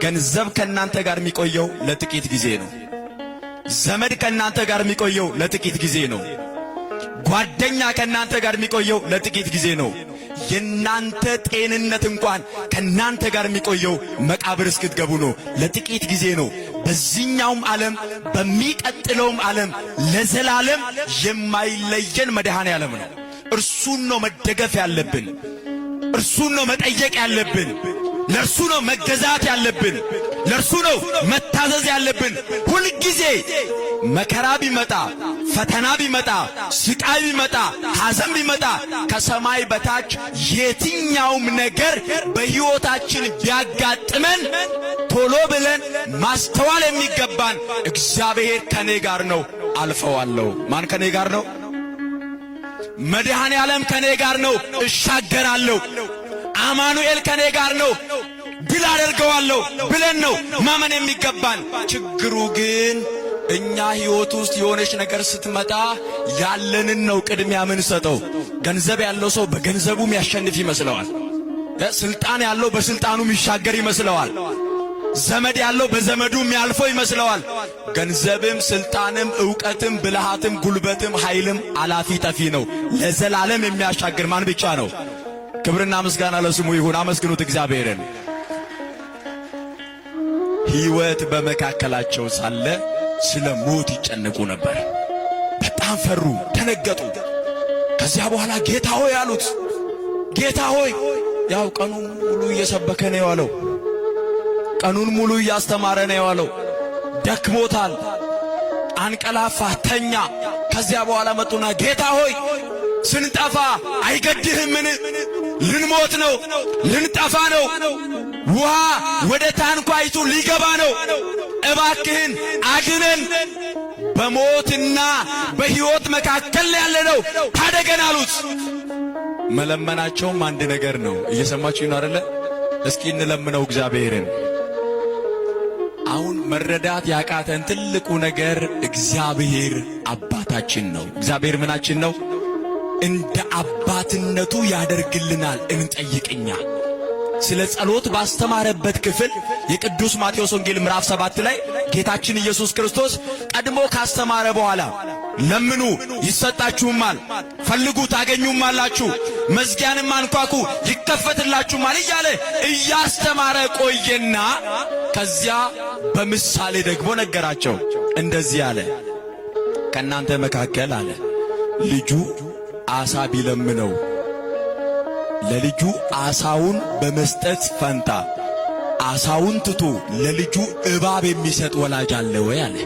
ገንዘብ ከእናንተ ጋር የሚቆየው ለጥቂት ጊዜ ነው። ዘመድ ከእናንተ ጋር የሚቆየው ለጥቂት ጊዜ ነው። ጓደኛ ከእናንተ ጋር የሚቆየው ለጥቂት ጊዜ ነው። የናንተ ጤንነት እንኳን ከናንተ ጋር የሚቆየው መቃብር እስክትገቡ ነው፣ ለጥቂት ጊዜ ነው። በዚህኛውም ዓለም በሚቀጥለውም ዓለም ለዘላለም የማይለየን መድኃኔ ዓለም ነው። እርሱን ነው መደገፍ ያለብን። እርሱን ነው መጠየቅ ያለብን። ለእርሱ ነው መገዛት ያለብን። ለእርሱ ነው መታዘዝ ያለብን። ሁልጊዜ መከራ ቢመጣ፣ ፈተና ቢመጣ፣ ስቃይ ቢመጣ፣ ሐዘን ቢመጣ ከሰማይ በታች የትኛውም ነገር በሕይወታችን ቢያጋጥመን ቶሎ ብለን ማስተዋል የሚገባን እግዚአብሔር ከኔ ጋር ነው፣ አልፈዋለሁ። ማን ከኔ ጋር ነው? መድኃኔ ዓለም ከኔ ጋር ነው፣ እሻገራለሁ። አማኑኤል ከኔ ጋር ነው፣ ድል አደርገዋለሁ ብለን ነው ማመን የሚገባን። ችግሩ ግን እኛ ሕይወት ውስጥ የሆነች ነገር ስትመጣ ያለንን ነው ቅድሚያ ምንሰጠው። ገንዘብ ያለው ሰው በገንዘቡ የሚያሸንፍ ይመስለዋል። ስልጣን ያለው በስልጣኑ የሚሻገር ይመስለዋል። ዘመድ ያለው በዘመዱ የሚያልፈው ይመስለዋል። ገንዘብም ስልጣንም ዕውቀትም ብልሃትም ጉልበትም ኃይልም አላፊ ጠፊ ነው። ለዘላለም የሚያሻግር ማን ብቻ ነው? ክብርና ምስጋና ለስሙ ይሁን። አመስግኑት እግዚአብሔርን። ሕይወት በመካከላቸው ሳለ ስለ ሞት ይጨነቁ ነበር። በጣም ፈሩ፣ ደነገጡ። ከዚያ በኋላ ጌታ ሆይ አሉት። ጌታ ሆይ፣ ያው ቀኑን ሙሉ እየሰበከ ነው የዋለው። ቀኑን ሙሉ እያስተማረ ነው የዋለው። ደክሞታል፣ አንቀላፋ፣ ተኛ። ከዚያ በኋላ መጡና ጌታ ሆይ ስንጠፋ አይገድህምን? ልንሞት ነው፣ ልንጠፋ ነው፣ ውሃ ወደ ታንኳይቱ ሊገባ ነው። እባክህን አድነን፣ በሞትና በሕይወት መካከል ያለ ነው፣ ታደገን አሉት። መለመናቸውም አንድ ነገር ነው። እየሰማችሁ ነው አይደለ? እስኪ እንለምነው እግዚአብሔርን። አሁን መረዳት ያቃተን ትልቁ ነገር እግዚአብሔር አባታችን ነው። እግዚአብሔር ምናችን ነው? እንደ አባትነቱ ያደርግልናል። እንጠይቅኛ። ስለ ጸሎት ባስተማረበት ክፍል የቅዱስ ማቴዎስ ወንጌል ምዕራፍ 7 ላይ ጌታችን ኢየሱስ ክርስቶስ ቀድሞ ካስተማረ በኋላ ለምኑ ይሰጣችሁማል፣ ፈልጉ ታገኙማላችሁ፣ መዝጊያንም አንኳኩ ይከፈትላችሁማል እያለ እያስተማረ ቆየና ከዚያ በምሳሌ ደግሞ ነገራቸው። እንደዚህ አለ፣ ከእናንተ መካከል አለ ልጁ አሳ ቢለምነው ለልጁ አሳውን በመስጠት ፈንታ አሳውን ትቶ ለልጁ እባብ የሚሰጥ ወላጅ አለ ወይ አለ።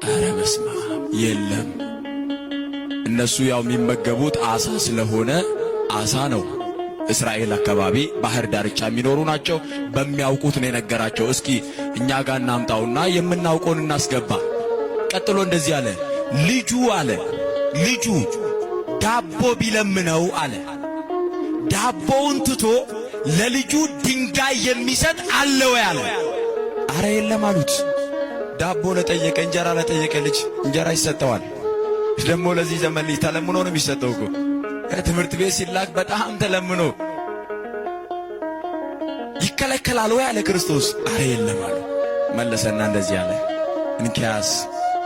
ኧረ በስመ አብ የለም። እነሱ ያው የሚመገቡት አሳ ስለሆነ አሳ ነው። እስራኤል አካባቢ ባህር ዳርቻ የሚኖሩ ናቸው። በሚያውቁት ነው የነገራቸው። እስኪ እኛ ጋር እናምጣውና የምናውቀውን እናስገባ። ቀጥሎ እንደዚህ አለ። ልጁ አለ ልጁ ዳቦ ቢለምነው አለ ዳቦውን ትቶ ለልጁ ድንጋይ የሚሰጥ አለ ወይ አለ። አረ የለም አሉት። ዳቦ ለጠየቀ እንጀራ ለጠየቀ ልጅ እንጀራ ይሰጠዋል። ደግሞ ለዚህ ዘመን ልጅ ተለምኖ ነው የሚሰጠው እኮ። ትምህርት ቤት ሲላክ በጣም ተለምኖ ይከለከላል ወይ አለ ክርስቶስ። አረ የለም አሉ። መለሰና እንደዚህ አለ፣ እንኪያስ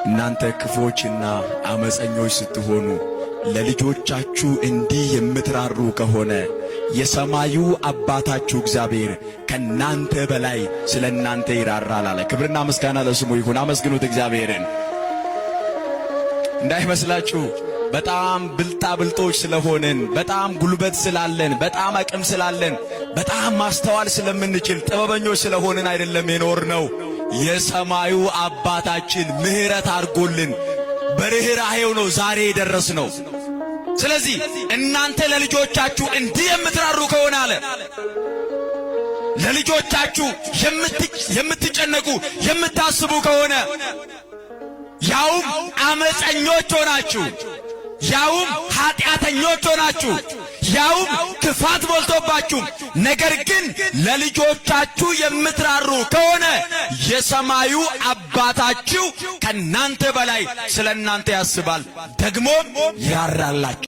እናንተ ክፎችና አመፀኞች ስትሆኑ ለልጆቻችሁ እንዲህ የምትራሩ ከሆነ የሰማዩ አባታችሁ እግዚአብሔር ከናንተ በላይ ስለ እናንተ ይራራል አለ። ክብርና ምስጋና ለስሙ ይሁን። አመስግኑት እግዚአብሔርን። እንዳይመስላችሁ በጣም ብልጣ ብልጦች ስለሆንን፣ በጣም ጉልበት ስላለን፣ በጣም አቅም ስላለን፣ በጣም ማስተዋል ስለምንችል ጥበበኞች ስለሆንን አይደለም የኖር ነው። የሰማዩ አባታችን ምሕረት አድርጎልን በርኅራኄው ነው ዛሬ የደረስነው። ስለዚህ እናንተ ለልጆቻችሁ እንዲህ የምትራሩ ከሆነ አለ ለልጆቻችሁ የምትጨነቁ የምታስቡ ከሆነ ያውም አመፀኞች ሆናችሁ፣ ያውም ኃጢአተኞች ሆናችሁ፣ ያውም ክፋት ሞልቶባችሁ፣ ነገር ግን ለልጆቻችሁ የምትራሩ ከሆነ የሰማዩ አባታችሁ ከናንተ በላይ ስለ እናንተ ያስባል፣ ደግሞም ይራራላችሁ።